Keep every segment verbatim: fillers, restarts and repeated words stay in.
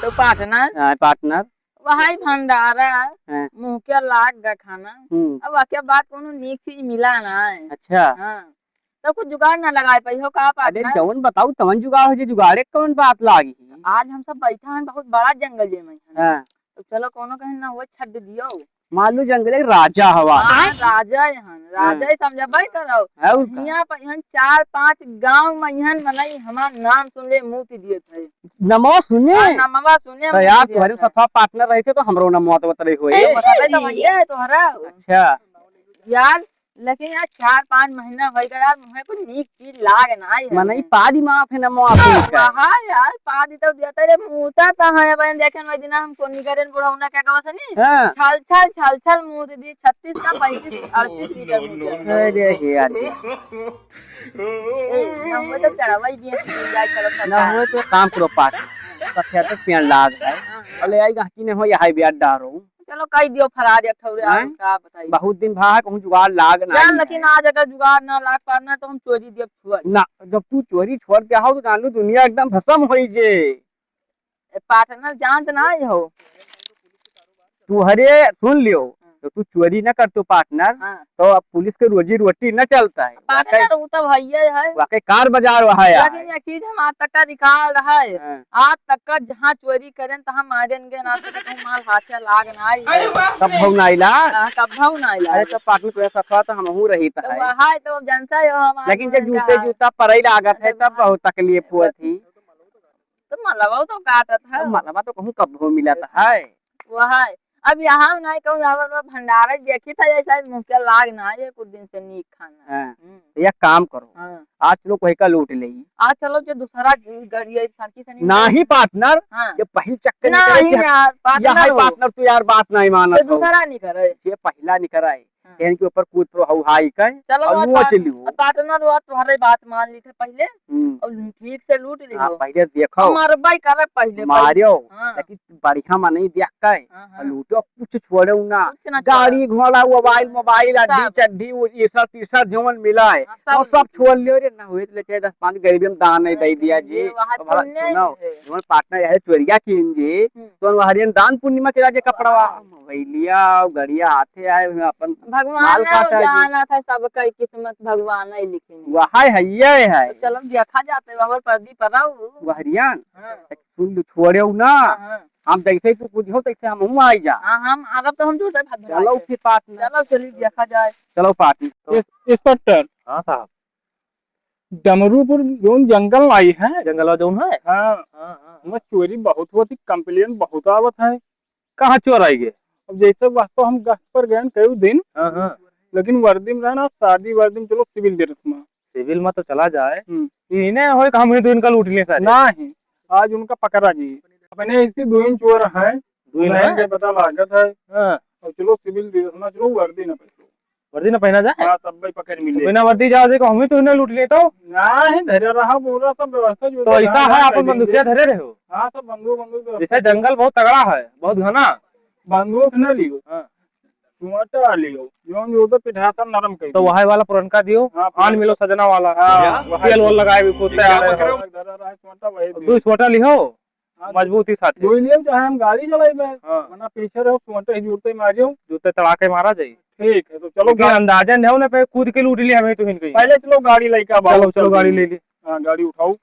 तो partner, हाँ, partner। वही भंडारा, हाँ। मुँह के लाग गा खाना। हम्म। अब वाकई बात कोनो नीक चीज मिला ना है। अच्छा। हाँ। तो कुछ जुगाड़ ना लगाए पाई हो का अरे, partner? जवन बताऊ तवन जुगाड़ हो जे, जुगाड़े कौन बात लागी? आज हम सब बैठा हैं बहुत बड़ा जंगल जे में है। हाँ। तो चलो कोनो कहीं ना हुआ छड्ड दियो। मान लो जंगल एक राजा हवा। हाँ, राजा है हन, राजा हाँ। ही समझबे करो। है और का? हियाँ पर हन चार पांच गांव में हन मनई हमार नाम सुन ले मुँह दिए थे। नमवा सुने? हाँ, नमवा सुने तो मुँह यार दिए तुम्हारे थे। सफा partner रहे थे तो हमरो नमवा तो बतरे हुए। तो बतरे तो भैया है तोहरा। अच्छा। यार लेकिन यार, चार पाँच महीना होइ गया यार, मुहे कुछ नीक चीज लाग नाई है। मनई पादी माफ है ना, माफ है का? हाँ यार, पादी तो दिया तेरे मुँह ता ता है, बहन देखे ना, दिन हम कोनी करें बुढ़ौना क्या कहत हनी? हाँ। छल छल, छल छल मुँह दे दी, छत्तीस का पैंतीस, अड़तीस लीटर मुँह दे। अरे हे यार। ए, ना हुए तो चढ़ावा ही बिया की जाए, चलो ना सरकार। हुए तो काम करो पास। तो खेत पे पेड़ लाग है। हाँ। अले आई गहकी ने हो, यहाँ बिया डारो। चलो, कई दियो फरार एक ठौरे, हैं? और का बताई? बहुत दिन भा है, कहूँ जुगाड़ लाग ना जान, है। लेकिन आज अगर जुगाड़ ना लाग पाना, तो हम चोरी दियो छोड़। ना, जब तू चोरी छोड़ के आओ, तो जान लो, दुनिया एकदम भस्म होई जे। ए, partner, जानत ना हो। तू हरे, सुन लियो, हाँ। तो तू चोरी ना कर, तू partner, हाँ। तो अब पुलिस के रोजी रोटी ना चलता है। Partner, वाकई, वो तो भैया है। वाकई कार बाजार वहाँ है। लेकिन ये चीज हम आज तक का record है। हाँ। आज तक का जहाँ चोरी करें, तहाँ मारेंगे ना, तो कहूँ माल हाथ से लाग ना आई। अरे बाप रे। कब भाव ना आइला? हाँ, कब भाव ना आइला? अरे, तो partner को ऐसा था, तो हमहू रही तो तो है। वहाँ तो जनता है, हमारे लेकिन जब जूते का जूता परई लागत है, अरे तब वाह। बहुत तकलीफ हुआ थी। तो मलवा तो काटत है। तो मलवा तो कहूँ कब भाव मिला था है। वहाँ अब यहाँ नहीं कहूँ, यहाँ पर भंडारा देखी था, ऐसा मुँह के लाग ना, ये कुछ दिन से नीक खाना। हाँ। हम्म। तो एक काम करो, हाँ। आज चलो कोई का लूट ले। आज चलो जो दूसरा ग-, गाड़ी है, सड़की से नहीं नहीं partner, हाँ। ये पहिल चक्कर नहीं नहीं करे कि यार, partner यह है हो। Partner, तू यार बात नहीं मानत तो हो। दूसरा नहीं करे। ये पहिला नहीं कराए। हाँ। कहन के ऊपर कूद पड़ो, हऊ हाई कहे, चलो और बात, मुँह बात, चली हो। Partner हुआ, तुम्हारे बात मान ली थे पहले, हम्म। और ठीक से लूट ली हाँ, हो। पहले देखो। मारबाई करे पहले, मारियो, पहले। हाँ। लेकिन बढ़िया मनई देख के, हाँ, हाँ। लूटो, कुछ छोड़े ना। कुछ ना गाड़ी, छोड़े। घोड़ा, मोबाइल, मोबाइल, अड्डी, सब। चड्डी, वो ये सब, टी-शर्ट जवन मिला है, हाँ, सब वो सब लूट छोड़ लियो रे, ना हुए तो लेके दस पाँच गरीबी में दान नहीं अरे दे दिया जी, जी। वहाँ तो भला सुनने सुनो, हैं। जवन partner यह चोरिया कीन जी, हम्म। तो वहाँ हरियन दान पुण्य में चला जे कपड़वा। हाँ। मोबाइलिया, गड़िया हाथे आए हुए अपन भगवान माल ना काटा जी। जाना था, सबका किस्मत भगवान ही लिखे। वह है, है, ये है। तो चलो देखा जाते, वहाँ पर प्रदीप पर रहो। वह हरियन, हाँ। सुन लो, छोड़े हो ना। हाँ, हाँ। हम जैसे तू कुछ हो, तैसे हम हूँ आई जा। हाँ, हम आरब तो हम जुड़ते भाग चलो भाग। फिर partner। चलो, चलिए देखा जाए। चलो partner। इस, inspector। हाँ साहब। डमरूपुर जौन जंगल आई है। जंगलवा जौन है? हाँ। हाँ, हाँ। वहाँ चोरी बहुत होती, complain बहुत आवत है। कहाँ चोर आई गए? अब जैसे वह तो हम गश्त पर गए कई दिन। हाँ, हाँ। लेकिन वर्दी में रहना, सादी वर्दी में चलो civil dress में। Civil में तो चला जाए। हम्म। इन्हें होए कि हम ही तो इनका लूट लें सारे। नहीं, आज उनका पकड़ा जी। अपने इसके दो ही चोर हैं। दो ही उन्हें हैं? के पता लागत है। हाँ। और चलो civil dress में, चलो वर्दी ना पहनो। वर्दी ना पहना जाए? हाँ, तब भाई पकड़ मिले। बिना वर्दी जाओ, देखो, हम ही तो इन्हें लूट लेता हो। नहीं, धरे रहा, बोला सब व्यवस्था जो तो था, ऐसा है, अपन बंदूकिया धरे रहे हो? हाँ, सब बंदूक, बंदूक व्यवस्था जैसे जंगल बहुत तगड़ा है, बहुत घना। बंदूक ना लियो। हाँ। सुअटा लियो, जौन जो तो पिठासन नरम कर तो दियो। वही वाला पुरनका दियो, हाँ, आन पुरनका। मिलो सजना वाला। हाँ, वही तेल वोल दियो। लगाए भी खुद से आ रहे हो। धरा रहा है सुअटा, वही दियो। दो सुअटा लिहो, हाँ, मजबूती साथे। दो लियो, चाहे हम गाड़ी चलाइबे, हाँ। वरना पीछे रहो, सुअटा ही जूते मारियो। जूते तड़ाके मारा जाई। ठीक है, तो चलो लेकिन गाड़ी अंदाजन है ना, पे कूद के लूट लिया हमें तो इनके। पहले चलो गाड़ी लेके आओ, चलो, चलो चलते गाड़ी हैं। ले ली। हाँ, गाड़ी उठाओ।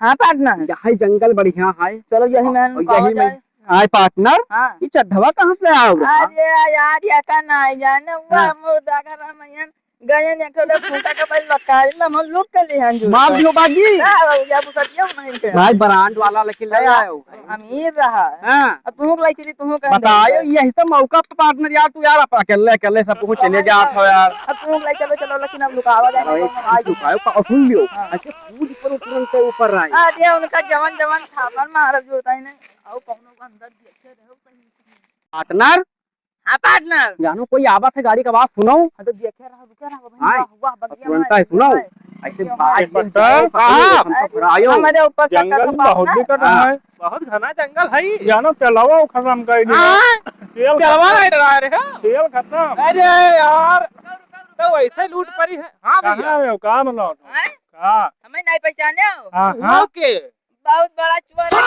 हाँ partner। यहाँ जंगल बढ़िया है। चलो यही में और कहा यही में जाए। आए partner, हाँ। ये चड्ढवा कहाँ से आओ रे? अरे यार, ये का नहीं जाने, वो हाँ। हम लोग जाकर हम यहाँ गए ने, एक ठो खूंटा का बैल लटकाए, हम लोग के लिए हैं जो। मार दियो बाजी। हाँ, या वो सदिया नहीं के। भाई brand वाला लेके ले आयो। अमीर रहा। हाँ। अब तुहूँ के लाई चली, तुहूँ कहाँ बतायो, जाएगा? यही सब मौका पे partner यार, तू यार अकेले, अकेले सब कुछ चले जात हो यार। अब तुहूँ के लाई चलो, चलो, लेकिन अब लुकावा जाए, अरे, तो हम आ लुकायो, का सुन लियो। हाँ। अच्छा, कूद पर तुरंत से ऊपर आए। अरे, उनका जवन, जवन थापन मारब जो होता है ना, आओ, कौनो को अंदर देखे रहो कहीं। Partner? हाँ, partner। जानो, कोई आवत है, गाड़ी का आवाज सुनो। हाँ, तो देखे रहो, रुके रहो, भाई, हाँ। वाह, वाह, बगिया तुरंत में है, सुनो। भाई। ऐसे ये बात भाई। Inspector साहब। हम तो घबरायो। हमारे ऊपर से जंगल कटो बहुत बाप दिक्कत हाँ। है। बहुत घना जंगल है। जानो, चलावा खत्म कर दिया। हाँ। तेल चलावा खत्म। नहीं डरा रहे हो। तेल खत्म। अरे यार, तो वैसे लूट पड़ी है। हाँ भैया। कहाँ हो? कहाँ मतलब? हैं? हाँ। हमें नहीं पहचाने हो? हाँ, हाँ। के? बहुत बड़ा चोर है,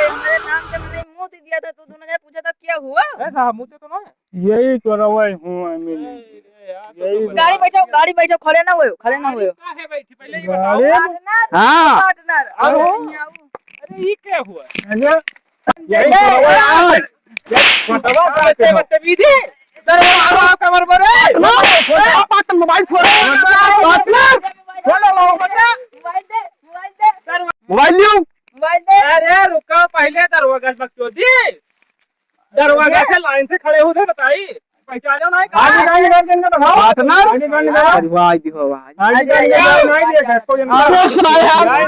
हमारे नाम से मैंने मुंह दिया था, तू दोनों ने पूछा था क्या हुआ? ए साहब, मुंह तो ना है। यही चोरवा हुआ है, मिली। अरे यार, तो यही तो गाड़ी बैठाओ, गाड़ी बैठाओ, खड़े ना होयो, खड़े ना होयो। काहे बैठी? पहले ये बताओ। गाड़ी? पार्टनर, हाँ। पार्टनर, अब आओ। अरे, ये क्या हुआ? अरे, यही ए, चोरवा ए, है। ये फोटोवा काहे बदतमीजी। दरवाजा कमर पर, ए! ए, partner, mobile phone. Partner! Mobile दे, मोबाइल दे। मोबाइल लियो। मोबाइल दे। अरे रुका, पहले दरवाजा बकचोदी। दरवाजा से लाइन से खड़े हो थे, बताई। पहचानो नहीं का? आगे गाड़ी निकाल के इनका दिखाओ। पार्टनर? आगे गाड़ी निकाल। अरे वाह, दिखाओ, वाह। आगे गाड़ी निकाल, नहीं दिया, कोई इनका। अरे साहब, साहब, अरे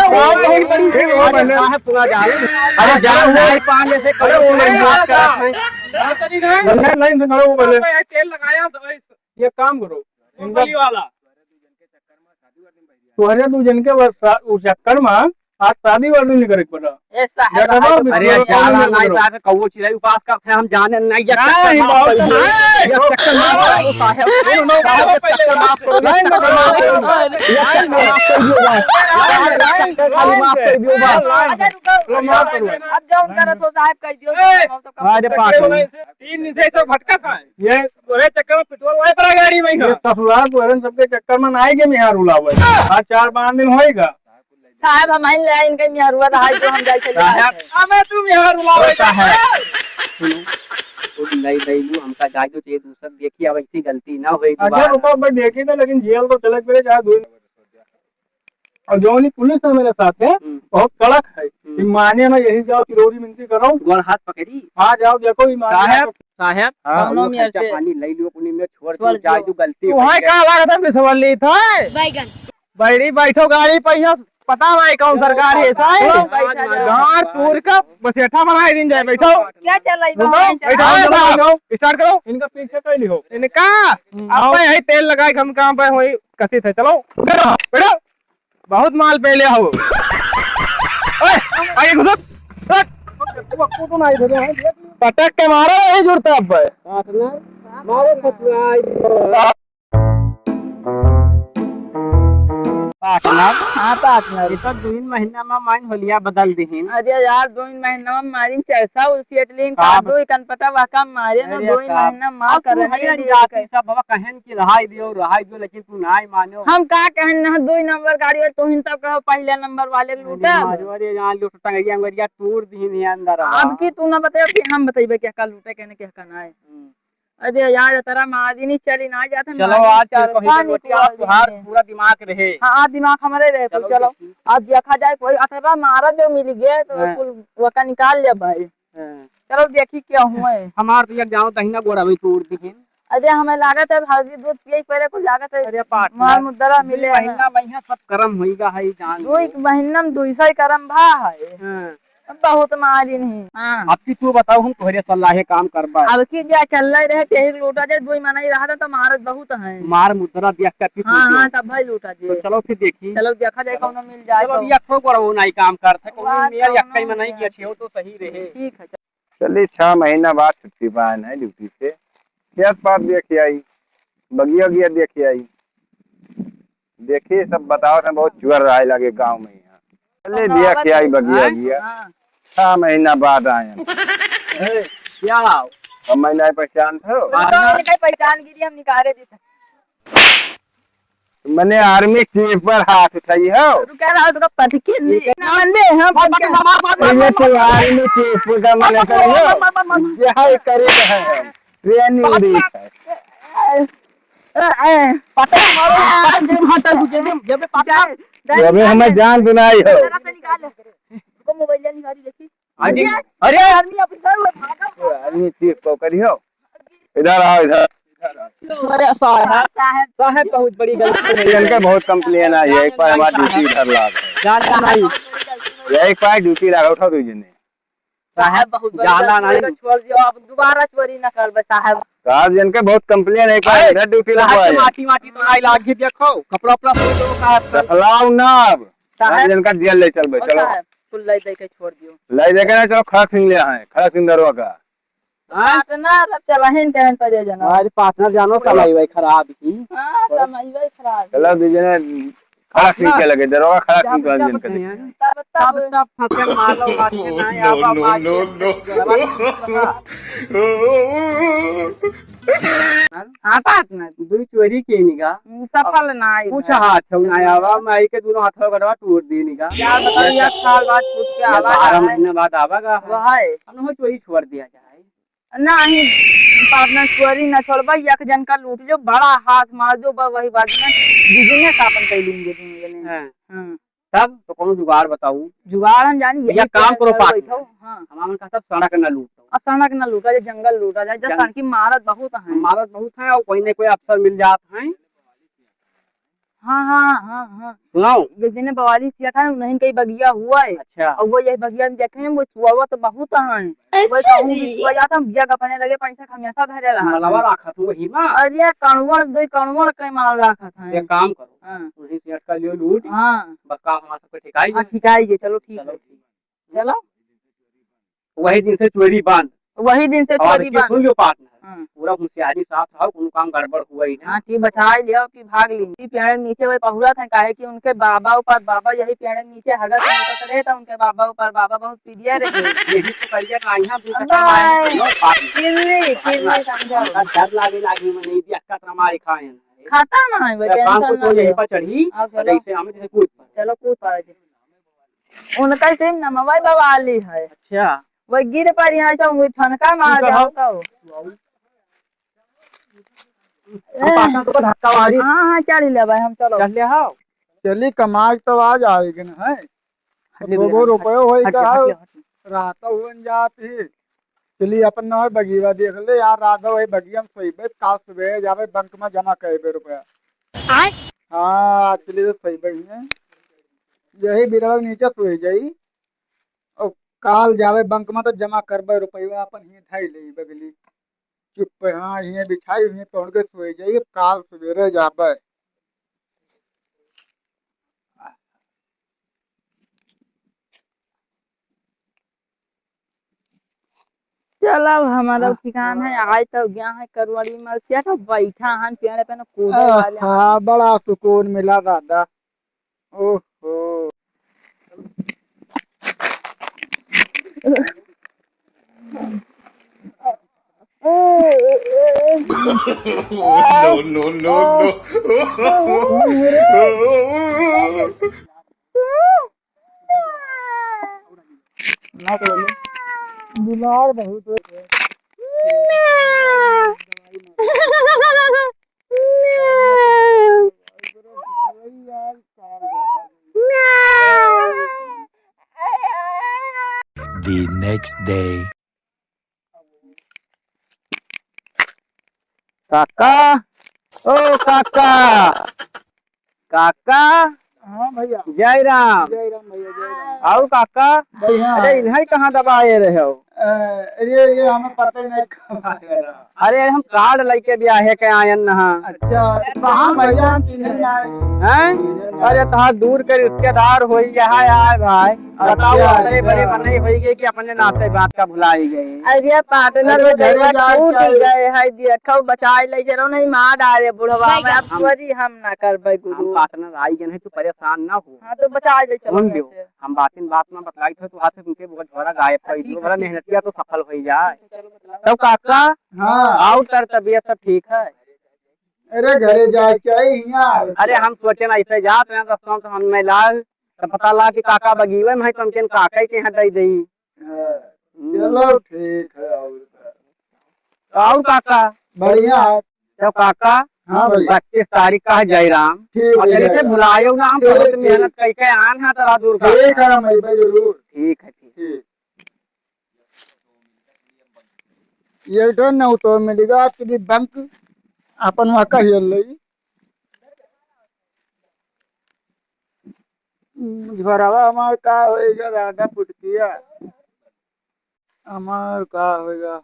वाह, बहुत बड़ी। अरे साहब, पूरा जाओ। अरे जाओ, नहीं पाएंगे से करो, अरे वो नहीं बात करते हैं। लाइन से खड़े हो पहले। तेल लगाया तो ये काम करो। इनका वाला। तोहरे दू जन के बस सा-, उ चक्कर में आज शादी वादी नहीं करे के पड़ा। ए साहब, जगह आज भी अरे, पूरा जान काम ना, नहीं साहब, कौओ चिड़ै उपास का थे, हम जाने नहीं, ये नहीं, चक्कर माफ बहुत कर दियो। नहीं। ये चक्कर माफ कर दो, साहब। सुनो, साहब, ये चक्कर माफ करो, ये चक्कर माफ करो। ये चक्कर माफ कर दियो, बस। ये चक्कर खाली माफ कर दियो, बस। अच्छा, रुको। चलो, माफ करो। अब जो उनका रसो साहब कह दियो, ए! हम सब अरे, पागल। तीन दिन से सब भटका था। ये तोरे चक्कर में पेट्रोल वाले पड़ा गाड़ी में ये ही। ससुराल तोहरे सबके चक्कर में ना आए के मेहरारू लावे। आज चार पाँच दिन होएगा। साहब, हम आइन ले आइन के मेहरुआ रहा है, जो हम जाए चले साहब। आए। अबे तू मेहरारू लावे साहब। सुनो, खुद नहीं दैलू, हमका जाए दो, ये दूसर देखी, अब ऐसी गलती ना होए अच्छा, दोबारा। रुको, अब देखी था, लेकिन जेल तो चले के पड़े, चाहे दो। और जौन ई पुलिस है मेरे साथ है, हम्म। बहुत कड़क है। हम्म। कि माने ना, यही जाओ, चिरौरी मिनती करो। गोड़ हाथ पकड़ी। हाँ, जाओ, देखो, ई माने साहब, ना। साहब, हाँ। कौनो हम लोग मेर खर्चा से पानी ले लियो, अपनी में छोड़ छोड़ के जाए, दियो। जो गलती तू हो वहाँ गया। का लागत है, पिसवल ली था? बैगन। बैठी बैठो गाड़ी पे, यहाँ पता नहीं कौन सरकार है, ऐसा है? बैठा जाओ। गाड़ तूर का बसेठा बनाए दिन जाए, बैठो। क्या चल रही है? बैठो, बैठो, बैठो, बैठो। Start करो। इनका पीछे कर लियो। इनका? हम्म। आप पे यही तेल लगाए, हम काम पे होई। कसी थे, चलो, बैठो, बैठो। बहुत माल पहले हो। ओए, आगे घुसो। हट। पटक के मारो, यही जुड़ता है अब। मारो, पार्टनर। हाँ, पार्टनर। ये तो दो तीन महीना में माइन होलिया बदल दिहिन। अरे यार, दो तीन महीना में मारिन चरसा उलसियट लीन, का का ब-, दो कन पटा वह का मारे न, अरे दो तीन का महीना माँ अब तू करने है दिए जाति के। सब बाबा कहन कि रहाई दियो, रहाई दियो, लेकिन तू नाई मानो। हम का कहन न, दुई नंबर गाड़ी वाले, तोहिन तब कहो पहले नंबर वाले अरे लूटा। मारो, अरे यहाँ लूट टंगरिया अंगरिया तोड़ दिहिन है अंदर। अब की तू ना बताओ कि हम बताइबे क्या का लूटे, कहने क्या का ना है। हम्म। अरे यार, तेरा मारी नहीं चली ना जाते, चलो, मारी आज फिर कहीं चरसा पे नहीं रोटी, आज तुहार पूरा दिमाग रहे। हाँ, आज दिमाग हमारे रहे, कुल चलो चलो। देखी। आज देखा जाए, कोई अतरा मारा जो मिल गया, तो हाँ। कुल वका निकाल ले भाई। हाँ। चलो, देखी क्या हुआ है। हमार तो एक जाओ दहिना गोड़ा में तोड़ दिहिन। अरे, हमें लागत है, हल्दी दूध पिए के पहले कुल लागत है, अरे, पार्टनर, माल मुद्रा दो मिले है। महीना में यहाँ सब करम होइगा है, जान दो लो। एक महीना में दो सौ करम भा है। हाँ। बहुत मारिन ही। हाँ। अब की तू बताओ, हम तोहरे सलाहे काम करबा। अब की जा चल रहे रहे, तेही लूटा जाए, दुई मनई रहा था तो मारत बहुत है। मार मुद्रा दिया कर, तू हाँ, जो। हाँ, तब भाई लूटा तो जे। चलो फिर देखी। चलो देखा जाए, चलो। कौनो मिल जाए चलो, तो। अभी अखो गोड़ो नाई काम करत है, कौनो वाह, मेयर कौनो यक्का ही मनई मेयर। गया छे, हो तो सही रहे। ठीक है, चलो। चलिए, छह महीना बाद छुट्टी पाए ना ड्यूटी से, खेत पात देख आई, बगिया उगिया देख आई। देखिए, सब बताओ थे, बहुत ज्वर आए लगे गाँव में यहाँ। चले तो दिया क्या आई बगिया हाँ? गिया। हाँ। छह महीना बाद आए हैं। ए, क्या आओ? अब मैं नहीं पहचान थो। तो कहीं पहचान गिरी, हम निकाले देते। मने आर्मी चीफ पर हाथ उठाई हो। रुका रहा तो पटके नहीं। नमन में हम पटके मार, मार, मार, ये तो आर्मी चीफ का मने करियो। यह एक करीब है। ट्रेनिंग दी है। ए, ए, पटक मारो, पटक दे, भाटा को दे, दे, दे, पटक। अबे हमें जान दुनाई हो। जरा से निकाल। रुको, मोबाइल निकाली, देखी। हाँ जी। अरे, अरे, आर्मी ऑफिसर, वो भागा। आर्मी चीफ को करियो। इधर आओ, इधर। अरे, साहब, साहब, बहुत बड़ी गलती है। इनका बहुत कंप्लेन आई है, एक बार हमारी ड्यूटी इधर लाग। जानता नहीं। ये एक बार ड्यूटी लगा, उठाओ दो जने। साहब, बहुत बड़ी जाला गलती नहीं। है, छोड़ दियो, अब दोबारा चोरी न करबे साहब। साहब, इनके बहुत कंप्लेन है, एक बार अरे, इधर ड्यूटी साहब, लगवाए। माटी, माटी तो आई लागी, देखो, कपड़ा, उपड़ा सब तो का दखलाओ ना अब। साहब, साहब, इनका जेल ले चलबे, ओ चलो। साहब, कुल लाई दे के छोड़ दियो। लाई दे के ना, चलो, खड़क सिंह ले आए, खड़क सिंह दरोगा का। हाँ? पार्टनर, अब चला ही कहन पर ये जना। अरे, पार्टनर जानो, समय वही खराब की। हाँ, समय वही खराब। चलो, दो जने खड़ा खींचे लगे, दरोगा खड़ा खींचे लगे। तब, तब, तब फंसे मारो, मार के ना आवा, मार के ना। आता है ना? दुई चोरी के निगा। हम्म, सफल ना आई कुछ है। हाथ हो ना आवा, माई के दोनों हाथवा गड़वा टूट दी निगा। क्या बताओ, एक साल बाद छूट के आवा बारह है। महीना बाद आवा गा। वो है। हम हो चोरी छोड़ दिया जाए। नहीं, पार्टनर चोरी ना छोड़बा, एक जन का लूट लो, बड़ा हाथ मार दो, बस वही बात में बिजनेस आपन कई लेंगे दोनों जने। हाँ। हाँ। तब तो कोनो जुगाड़ बताऊ। जुगाड़ हम जानी, यही या काम करो, पार्टनर। हाँ। हमार मन का सब सड़क ना लूटो। अब सड़क ना लूटा जाए, जंगल लूटा जाए, जब जंग- सड़की मारत बहुत है। मारत बहुत है और कोई ना कोई अफसर मिल जात है। हाँ, हाँ, हाँ, हाँ। सुनाओ। ये जिन्हें बवाली सिया था, उन्हीं का ही बगिया हुआ है। अच्छा। और वो यही बगिया में देखे हैं, वो चुआवा तो बहुत है। अच्छा वो कहूँ भी जी। चुआ जाता, हम बिया का अपने लगे पैसा हमेशा धरे रहा मलवा था। रखा तू वही ना। अरे कणवड़, दो कणवड़ के माल रखा था। एक काम करो। हाँ। उन्हीं से अटका लियो लूट। हाँ। बस काम हमारा सबके ठिकाई हाँ, जाए। ठिकाई जे, चलो ठीक चलो है। ठीक। चलो। वही दिन से चोरी बंद। वही दिन से और चोरी देखिए, बंद। सुन लो पार्टनर, हाँ। पूरा होशियारी साथ रहो, कोनो काम गड़बड़ हुआ ही ना। हाँ, कि बचाए लियो कि भाग ली। यही पेड़ नीचे वही पहुड़ा था, काहे कि उनके बाबा ऊपर बाबा यही पेड़ नीचे हगत मुतत रहे, तो उनके बाबा ऊपर बाबा बहुत प्रिय रहे। यही तो करिए ना, यहाँ भी अब्बा, कथा मारे, लो, पार्टनर। किन्नी, किन्नी समझाओ। डर लागे लागी, मैं नहीं भी अक्का तमारी खाए हैं। खाता ना है, तो वैसे काम को टेंशन तो ना यहीं लो। पर चढ़ी, हाँ, और चलो। जैसे हमें जैसे कूद पड़े। चलो, कूद पड़े। उनका सिम नमवा बवाली है। अच्छा। वही गिर पर यहाँ से उंगली ठनका मार उनका जाओ हो। तो। हम पासा तो धक्का मारी। हाँ, हाँ, चढ़ ले भाई, हम चलो। चढ़ ले हाव। चली कमाई तो आ जाएगी ना है। हट ले दो गो भैया, रुपये होई हट ले, का हट है? ले, हट ले। रात हुन जात ही। चली अपन ना बगीवा देख ले यार, रात है बगिया में सोइबे, काल सुबह जावे बैंक में जमा करबे रुपया। आय? हाँ, चली तो सोइबे ही है। यही बिरवा के नीचे सोई जाई। और काल जावे बैंक में तो जमा करबे रुपया, अपन ही धई ले बगली। चुप पे, हाँ, हियाँ बिछाई, हियाँ तोड़ के सोए जाई, काल सवेरे जाबे। चल, अब हमारा आह, ठिकान है, आह। आज तो गया है करवड़ी मलसिया तो बैठा हन पेड़ पे न कूदे वाले हन। आहा, बड़ा सुकून मिला दादा। ओहो। No, no, no, no। बीमार बहुत हो गए। The next day। काका, ओ काका, काका। हाँ भैया। जय राम। जय राम भैया, जय राम। और काका? बढ़िया अरे है। इन्हें कहाँ दबाए रहे हो? अ, अरे ये हमें पता ही नहीं कब आया। अरे हम कार्ड लेके ब्याहे के आयन नहा। अच्छा, कहाँ भैया हम चिन्हे ना आए। हैं? अरे तहार दूर के रिश्तेदार होई, यहाँ आए भाई। बताओ, अच्छा, अतरे बड़े अच्छा। मनई होई गए कि अपने नाते बात का भुलाई गए। अरे पार्टनर अरे में घरे गरबा जाए टूट के गए है, देखो बचाए ले जरो नहीं मार डाले बुढ़वा में, अब हम चोरी हम ना करबे हम गुरु। पार्टनर आई गए हैं, तू परेशान ना हो। हाँ तो बचाए ले चलो सुन लियो, कैसे। हम बातिन बात में बतलाई थे, तू हाथ से उनके बहुत झोरा गायब कर दियो, ठीक है, बड़ा ठीक है। मेहनतिया तो सफल हो ही जाए। चलो बतलाओ। तब काका, हाँ। और सर तबीयत सब ठीक है? अरे घरे जाए के आई हियाँ। अरे हम सोचे ना ऐसे जात हैं रस्ता में तो हम नहीं लाग तो पता ला कि काका बगीवे में है, तो हमके काका ही के यहाँ दे देई। हाँ, हम्म। चलो ठीक है, और का। और काका? बढ़िया है। तो काका, हाँ भाई। पच्चीस तारीख का है जयराम। ठीक और है, जल्दी से जयराम। भुलायो ना, हम ठीक, बहुत ठीक। मेहनत करके आन है तोरा दूर का। ठीक है, हम अइबे जरूर। ठीक है, ठीक। ठीक। ये तो न तो मिलेगा, actually बैंक अपन वहाँ का हियल लई। घरवा हमार का होएगा दादा पुटकिया, हमार का होएगा।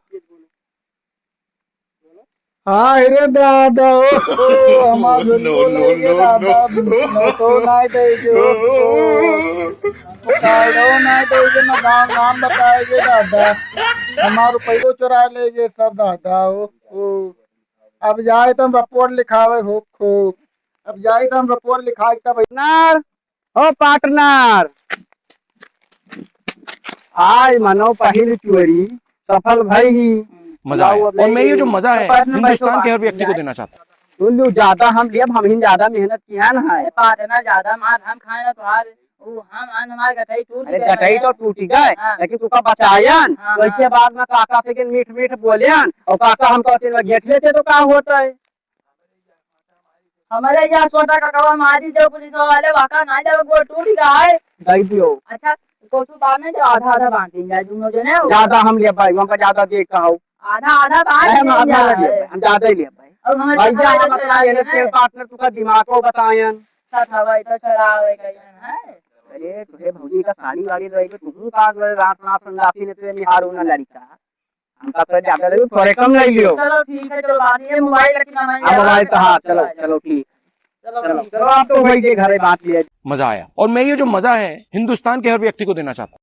हाय रे दादा, ओ, ओ, हमार झोली बोल लेगे दादा, नोटो नाय देगे, ओ, ओ, कार्डो नाय देगे, ना गाँव नाम बताएगे दादा, हमार रुपयो चुरा लेगे सब दादा, ओ, ओ। अब जाए तो हम रिपोर्ट लिखावे हो, खो। अब जाई तो हम रिपोर्ट लिखाई तब। पार्टनर, ओ पार्टनर, आज मनो पहिल चोरी सफल भई ही। मजा आया। और मैं ये जो मजा है, हिंदुस्तान के हर व्यक्ति को देना चाहता हूँ। सुन लो, ज्यादा हम लेब, हम ही ज्यादा मेहनत किया ना है। अरे पार्टनर, ज्यादा मार हम खाए ना तुहार, वो हम अन्न मार गठई टूट अरे गए। गठई तो टूट गए, हाँ। लेकिन तुका बचायन, हाँ, तो इसके हाँ। बाद में काका से के मीठ मीठ बोलेन, और काका हमको तीन बार घेट लेते तो का होता है? हमारे यहाँ छोटा ककवा मारी जो पुलिस वाले वाका ना जाओ, गोड़ टूट गया है। दे दियो। अच्छा, तो तू बाद में जो आधा आधा बांट दिन जाए दोनों जने हो। ज्यादा हम ले भाई, हमका ज्यादा दे का हो। आधा आधा बांट अरे, हम दिन आधा जाए। ले, हम ज्यादा ही ले भाई। अब हमारे भैया, साथ हम हमारे अपना साथ ये है। पार्टनर तुका दिमाग को बतायन। साथ हवाई तो चढ़ावे गए हैं। अरे, तुझे भौजी का साड़ी वाड़ी रही, तो तू का रात रात संगाती ने तुझे निहारू ना लड़का। हमका तो ज्यादा लगे, थोड़े कम ले लियो। चलो ठीक है, चलो बात ये मोबाइल रखी ना, मैं हाँ, मोबाइल तो हाँ, चलो, चलो। चलो ठीक। चलो चलो, ठीक। चलो, आप तो भाई के घरे बात लिया। मजा आया। और मैं ये जो मजा है, हिंदुस्तान के हर व्यक्ति को देना चाहता हूँ।